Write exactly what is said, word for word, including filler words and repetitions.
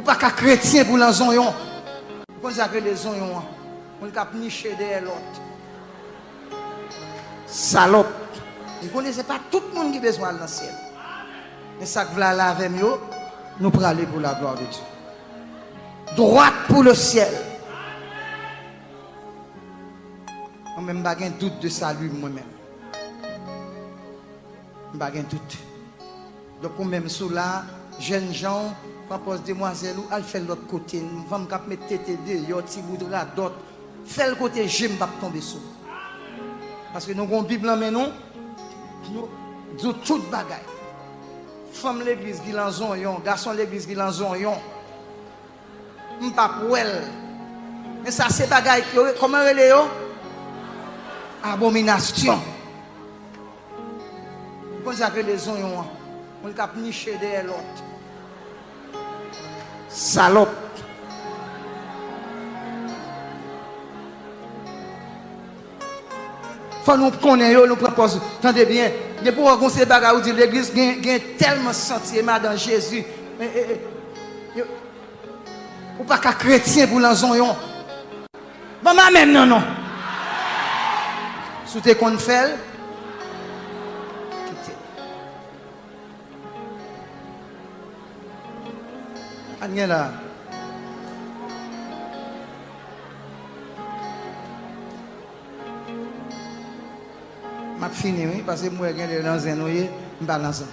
Ou pa ka kretyen pou w nan zonyon. Ou konn sa k rele zonyon an? Moun k ap niche dèyè lòt. Salòp. Li konnen se pa tout moun ki bezwen al nan syèl. Men sa k vle al avè m yo, nou prale pour la gloire de Dieu. Droit pour le ciel. Mwen menm, m pa gen dout de sali m, mwen menm. M pa gen dout. Donk, ou menm, si w la, jènjan w, pran pòz demwazèl ou, al fè l lòt kote. Fanm k ap met tete deyò, ti bout radòt, fè l kote je m p ap tonbe sou ou. Paske nou gon Bib nan men nou, nou di w tout bagay. Fanm legliz ki lan zonyon, gason legliz ki lan zonyon. M p ap wè l. Men sa se bagay, yo, kòman rele yo? Abominasyon. Ou konn sa k rele zonyon an? Moun k ap niche dèyè lòt. Salòp. Fò nou konnen yo, nou pran pòz. Tande byen. Depi w wè gon seri bagay, ou di legliz gen, gen tèlman santi e madan Jezi. E, e, e, yo, ou pa ka kretyen pou w lan zonyon. Ban m amèn nan non. Si w te konn fè l, kite. Anyen la. M ap fini, wi, paske m wè gen lè nan zen nou ye, m pa nan zen.